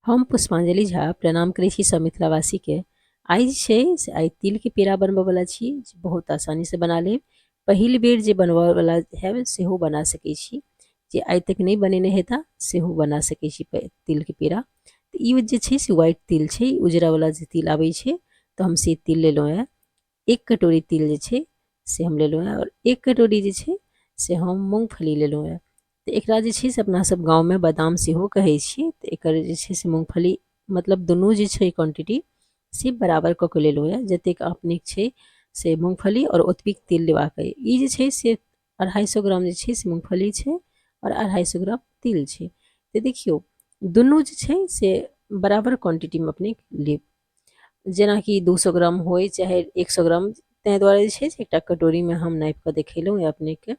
हम पुष्पांजलि झा प्रणाम करै छी सब मिथिलावासीके। आइ जे छै से आइ तिलके पेड़ा बनबऽवला छी जे बहुत आसानीसँ बना लेब। पहिल बेर जे बनबऽवला हैब सेहो बना सकै छी, जे आइ तक नहि बनेने हेता सेहो बना सकै छी तिलके पेड़ा। तऽ ई जे छै से व्हाइट तिल छै, उजरावला जे तिल आबै छै, तऽ हम से तिल लेलहुँ हेँ। एक कटोरी तिल जे छै से हम लेलहुँ हेँ आओर एक कटोरी जे छै से हम मूँगफली लेलहुँ हेँ। तऽ एकरा जे छै से अपना सब गाँवमे बादाम सेहो कहै छियै। तऽ एकर जे छै से मूँगफली मतलब दुनू जे छै क्वान्टिटी से बराबर कऽ के लेलहुँ हेँ। जतेक अपनेके छै से मूँगफली आओर ओतबी तिल लेबाक अइ। ई जे छै से 250 ग्राम जे छै से मूँगफली छै आओर 250 ग्राम तिल छै। तऽ देखियौ, दुनू जे छै से बराबर क्वान्टिटीमे अपने लेब, जेनाकि 200 ग्राम होइ चाहे 100 ग्राम। ताहि दुआरे जे छै से एकटा कटोरीमे हम नापि कऽ देखेलहुँ अपनेके।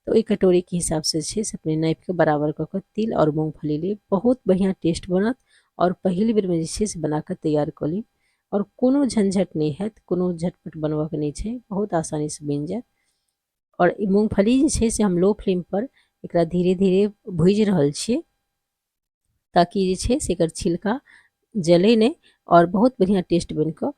तऽ ओहि कटोरीके हिसाबसँ जे छै से अपने नापि कऽ बराबर कऽ कऽ तिल आओर मूँगफली लेब, बहुत बढ़िआँ टेस्ट बनत। आओर पहिल बेरमे जे छै से बना कऽ तैयार कऽ लेब आओर कोनो झंझट नहि हैत, कोनो झटपट बनबऽके नहि छै, बहुत आसानीसँ बनि जायत। आओर ई मूँगफली जे छै से हम लो फ्लेमपर एकरा धीरे धीरे भुजि रहल छियै, ताकि जे छै से एकर छिलका जलै नहि आओर बहुत बढ़िआँ टेस्ट बनि कऽ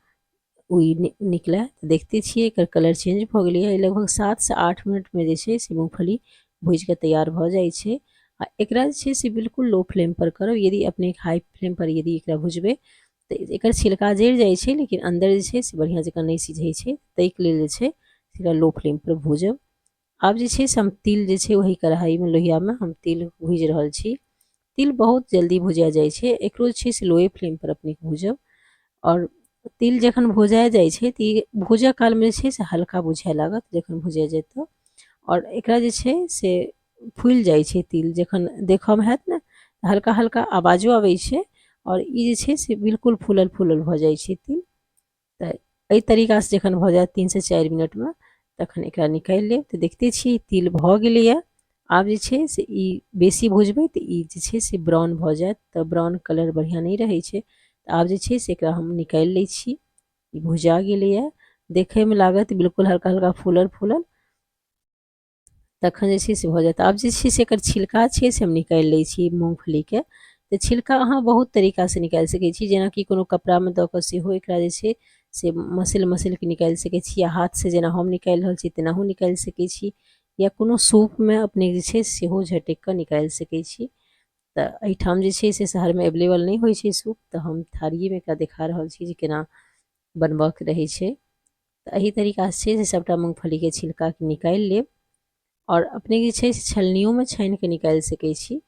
ओ निकलै। तऽ देखते छियै, एकर कलर चेंज भऽ गेलैए। लगभग 7 से 8 मिनटमे जे छै से मूँगफली भुजि कऽ तैयार भऽ जाइ छै। आ एकरा जे छै से बिल्कुल लो फ्लेमपर करब। यदि अपने हाई फ्लेमपर यदि एकरा भुजबै तऽ एकर छिलका जरि जाइ छै, लेकिन अन्दर जे छै से बढ़िआँ जकाँ नहि सिझै छै। ताहिके लेल जे छै एकरा लो फ्लेमपर भूजब। आब जे छै से हम तिल जे छै ओही कढ़ाइमे, लोहियामे हम तिल भूजि रहल छी। तिल बहुत जल्दी भुजा जाइ छै। एकरो जे छै से लोए फ्लेमपर अपनेके भूजब। आओर तिल जखन भुजा जाइ छै तऽ ई भूजऽ कालमे जे छै से हल्का बुझाए लागत जखन भुजा जायत तऽ। आओर एकरा जे छै से फुलि जाइ छै तिल जखन, देखऽमे हैत ने, हल्का हल्का आवाजो अबै छै। आओर ई जे छै से बिल्कुल फूलल फूलल भऽ जाइ छै तिल। तऽ एहि तरीकासँ जखन भऽ जायत 3 से 4 मिनटमे, तखन एकरा निकालि लेब। तऽ देखिते छी, तिल भऽ गेलैए। आब जे छै से ई बेसी भुजबै तऽ ई जे छै से ब्राउन भऽ जायत, तऽ ब्राउन कलर बढ़िआँ नहि रहै छै। तऽ आब जे छै से एकरा हम निकालि लै छी। ई भुजा गेलैए, देखैमे लागत बिल्कुल हल्का हल्का फूलल फूलल। तखन जे छै से भऽ जायत। आब जे छै से एकर छिलका छै से हम निकालि लै छी मूँगफलीके। तऽ छिलका अहाँ बहुत तरीकासँ निकालि सकै छी, जेनाकि कोनो कपड़ामे दऽ कऽ सेहो एकरा जे छै से मसलि मसलि कऽ निकालि सकै छी, या हाथसँ जेना हम निकालि रहल छी तेनाहु निकालि सकै छी, या कोनो सूपमे अपने जे छै सेहो झटकि कऽ निकालि सकै छी। तऽ एहिठाम जे छै से शहरमे एवेलेबल नहि होइ छै सूप, तऽ हम थारिएमे एकरा देखा रहल छी जे केना बनबऽके रहै छै। तऽ एहि तरीकासँ छै से सभटा मूँगफलीके छिलकाके निकालि लेब। आओर अपने जे छै से छलनियोमे छानि कऽ निकालि सकै छी।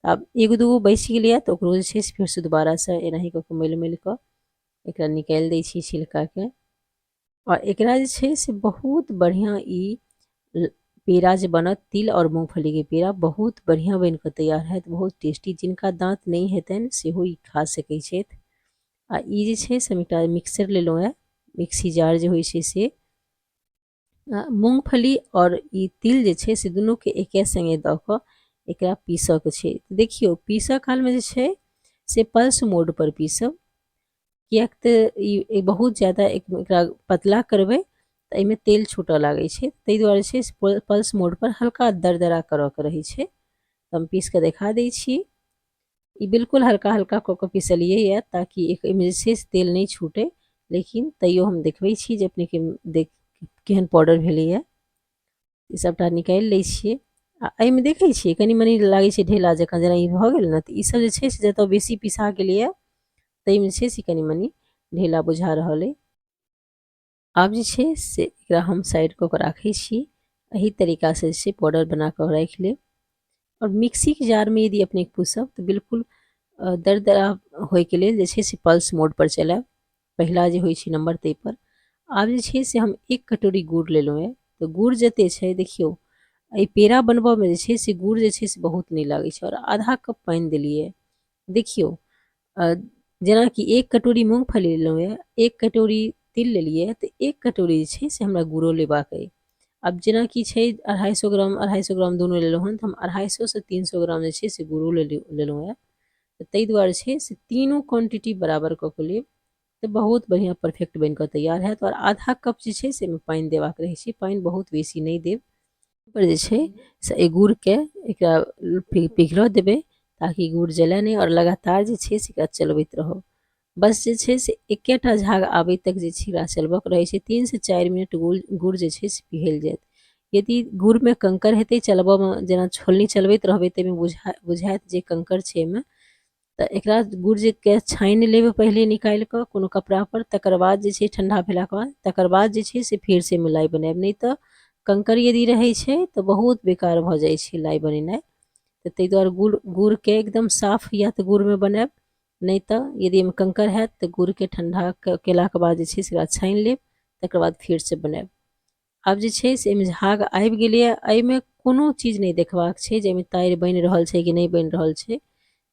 आब एगो दूगो बचि गेलैए, तऽ ओकरो जे छै से फेरसँ दोबारासँ एनाही कऽ कऽ मलि मलि कऽ एकरा निकालि दै छी छिलकाके। आओर एकरा जे छै से बहुत बढ़िआँ ई पेड़ा जे बनत, तिल आओर मूँगफलीके पेड़ा बहुत बढ़िआँ बनि कऽ तैयार हैत, बहुत टेस्टी। जिनका दाँत नहि हेतनि सेहो ई खा सकै छथि। आ ई जे छै से हम एकटा मिक्सर लेलहुँ हेँ, मिक्सी जार जे होइ छै से। मूँगफली आओर ई तिल जे छै से दुनूके एके सङ्गे दऽ कऽ एकरा पीसऽके छै। देखियौ, पीसऽ कालमे जे छै से पल्स मोडपर पीसब, किएक तऽ ई बहुत ज्यादा एकरा पतला करबै तऽ एहिमे तेल छूटऽ लागै छै। ताहि दुआरे छै से पल्स मोडपर हल्का दरदरा करऽके रहै छै। तऽ हम पीस कऽ देखा दै छी। ई बिल्कुल हल्का हल्का कऽ कऽ पिसलियै यऽ, ताकि एहिमे जे छै से तेल नहि छूटै। लेकिन तैयो हम देखबै छी जे अपनेके देख केहन पाउडर भेलैए। ई सभटा निकालि लै छियै। आ एहिमे देखै छियै, कनि मनि लागै छै ढेला जकाँ, जेना ई भऽ गेल ने। तऽ ईसभ जे छै से जतऽ बेसी पिसा गेलैए, ताहिमे जे छै से कनि मनि ढेला बुझा रहल अइ। आब जे छै से एकरा हम साइड कऽ कऽ राखै छी। एहि तरीकासँ जे छै पाउडर बना कऽ राखि लेब। आओर मिक्सीके जारमे यदि अपनेके पूसब तऽ बिल्कुल दरदरा होइके लेल जे छै से पल्स मोडपर चलायब, पहिला जे होइ छै नम्बर ताहिपर। आब जे छै से हम एक कटोरी गुड़ लेलहुँ हेँ। तऽ गुड़ जतेक छै, देखियौ, एहि पेड़ा बनबयमे जे छै से गुड़ जे छै से बहुत नहि लागै छै। आओर आधा कप पानि देलियै। देखियौ, जेनाकि एक कटोरी मूँगफली लेलहुँ हेँ, एक कटोरी तिल लेलियै, तऽ एक कटोरी जे छै से हमरा गुड़ो लेबाक अइ। आब जेनाकि छै 250 ग्राम, 250 ग्राम दुनू लेलहुँ हन, तऽ हम 250 से 300 ग्राम जे छै से गुड़ो लेलहुँ हेँ। तऽ ताहि दुआरे छै से तीनू क्वान्टिटी बराबर कऽ कऽ लेब तऽ बहुत बढ़िआँ परफेक्ट बनि कऽ तैयार हैत। आओर आधा कप जे छै से एहिमे पानि देबाक रहै छै। पानि बहुत बेसी नहि देब। पर जे छै से एहि गुड़के एकरा पिघलऽ देबै। ताकि गुड़ जलै नहि, आओर लगातार जे छै से एकरा चलबैत रहब। बस जे छै से एकेटा झाग आबै तक जे छै एकरा चलबऽके रहै छै। 3 से 4 मिनट गुड़ जे छै से पिघलि जायत। यदि गुड़मे कंकड़ हेतै चलबऽमे, जेना छोलनी चलबैत रहबै ताहिमे बुझायत जे कंकड़ छै एहिमे, तऽ एकरा गुड़ जे के छानि लेबै पहिले निकालि कऽ कोनो कपड़ापर, तकर बाद जे छै ठण्डा भेलाके बाद, तकर बाद जे छै से फेरसँ एहिमे लाइ बनायब। नहि तऽ कंकड़ यदि रहै छै तऽ बहुत बेकार भऽ जाइ छै लाइ बनेनाइ। तऽ ताहि दुआरे गुड़के एकदम साफ या तऽ गुड़मे बनायब, नहि तऽ यदि एहिमे कंकड़ हैत तऽ गुड़के ठण्डा केलाके बाद जे छै से एकरा छानि लेब, तकर बाद फेरसँ बनायब। आब जे छै से एहिमे झाग आबि गेलैए। एहिमे कोनो चीज नहि देखबाक छै जे एहिमे तारि बनि रहल छै कि नहि बनि रहल छै,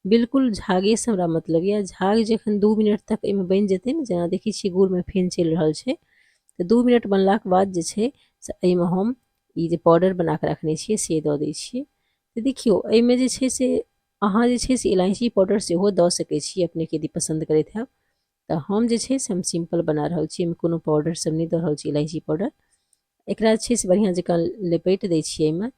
बिल्कुल झागेसँ हमरा मतलब यऽ। झाग जखन 2 मिनट तक एहिमे बनि जेतै ने, जेना देखै छियै गुड़मे फेन चलि रहल छै, तऽ 2 मिनट बनलाके बाद जे छै से एहिमे हम ई जे पाउडर बना कऽ रखने छियै से दऽ दै छियै। तऽ देखियौ एहिमे जे छै से अहाँ जे छै से इलायची पाउडर सेहो दऽ सकै छी अपनेके यदि पसन्द करैत हैब। तऽ हम जे छै से हम सिम्पल बना रहल छी, एहिमे कोनो पाउडर सब नहि दऽ रहल छी इलायची पाउडर। एकरा जे छै से बढ़िआँ जकाँ लपेटि दै छियै एहिमे।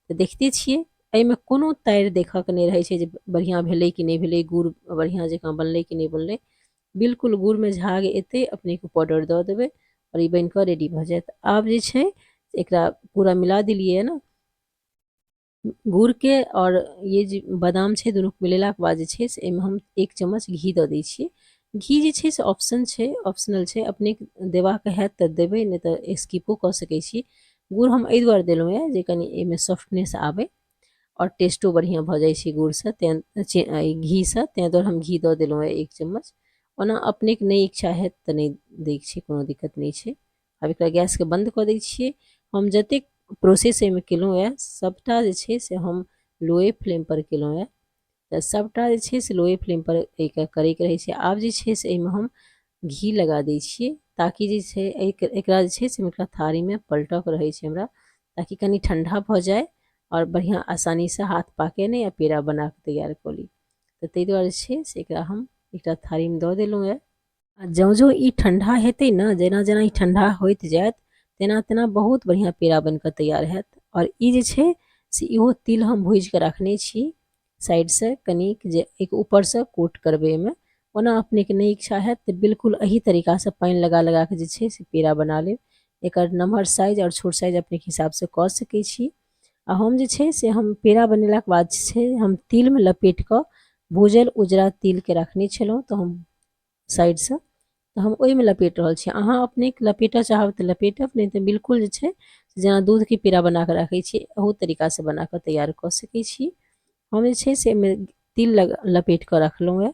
तऽ देखिते छियै एहिमे कोनो तारि देखऽके नहि रहै छै जे बढ़िआँ भेलै कि नहि भेलै, गुड़ बढ़िआँ जकाँ बनलै कि नहि बनलै। बिल्कुल गुड़मे झाग एतै, अपनेके पाउडर दऽ देबै आओर ई बनिकऽ रेडी भऽ जायत। आब जे छै एकरा पूरा मिला देलियै ने गुड़के आओर ये जे बादाम छै, दुनूके मिलेलाके बाद जे छै से एहिमे हम 1 चम्मच घी दऽ दै छियै। घी जे छै से ऑप्शन छै, ऑप्शनल छै, अपने देबाक हैत तऽ देबै, नहि तऽ स्किपो कऽ सकै छी। गुड़ हम एहि दुआरे देलहुँ यऽ जे कनि एहिमे सॉफ्टनेस आबै आओर टेस्टो बढ़िआँ भऽ जाइ छै गुड़सँ, तेँ घीसँ, तेँ दुआरे हम घी दऽ देलहुँ यऽ 1 चम्मच। ओना अपनेके नहि इच्छा हैत तऽ नहि दैके छै, कोनो दिक्कत नहि छै। आब एकरा गैसके बन्द कऽ दै छियै। हम जतेक प्रोसेस एहिमे केलहुँ यऽ सबटा जे छै से हम लोए फ्लेमपर केलहुँ यऽ। तऽ सबटा जे छै से लोए फ्लेमपर एहिके करैके रहै छै। आब जे छै से एहिमे हम घी लगा दै छियै ताकि जे छै एकरा जे छै से एकरा थारीमे पलटऽके रहै छै हमरा, ताकि कनि ठण्डा भऽ जाय आओर बढ़िआँ आसानीसँ हाथ पाकै नहि आ पेड़ा बना कऽ तैयार कऽ ली। तऽ ताहि दुआरे जे छै से एकरा हम एकटा थारीमे दऽ देलहुँ यऽ। आ जँ जँ ई ठण्डा हेतै ने, जेना जेना ई ठण्डा होइत जायत तेना तेना बहुत बढ़िआँ पेड़ा बनि कऽ तैयार हैत। आओर ई जे छै से इहो तिल हम भूजि कऽ रखने छी साइडसँ कनिक, जे एक ऊपरसँ कोट करबै एहिमे। ओना अपनेके नहि इच्छा हैत तऽ बिल्कुल एही तरीकासँ पानि लगा लगा कऽ जे छै से पेड़ा बना लेब। एकर नमहर साइज आओर छोट साइज अपनेके हिसाबसँ कऽ सकै छी। आ हम जे छै से हम पेड़ा बनेलाके बाद जे छै हम तिलमे लपेटि कऽ भूजल उजरा तिलके रखने छलहुँ तऽ हम साइडसँ तऽ हम ओहिमे लपेट रहल छी। अहाँ अपने लपेटऽ चाहब तऽ लपेटब, नहि तऽ बिल्कुल जे छै जेना दूधके पेड़ा बना कऽ राखै छी ओहू तरीकासँ बना कऽ तैयार कऽ सकै छी। हम जे छै से एहिमे तिल लपेट कऽ रखलहुँ यऽ।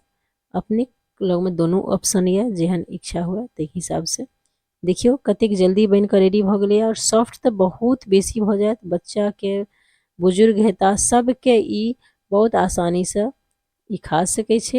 अपने लगमे दुनू ऑप्शन यऽ, जेहन इच्छा हुए ताहि हिसाबसँ। देखियौ कतेक जल्दी बनि कऽ रेडी भऽ गेलैए आओर सॉफ्ट तऽ बहुत बेसी भऽ जायत। बच्चाके, बुजुर्ग हेता, सबके ई बहुत आसानीसँ ई खा सकै छै।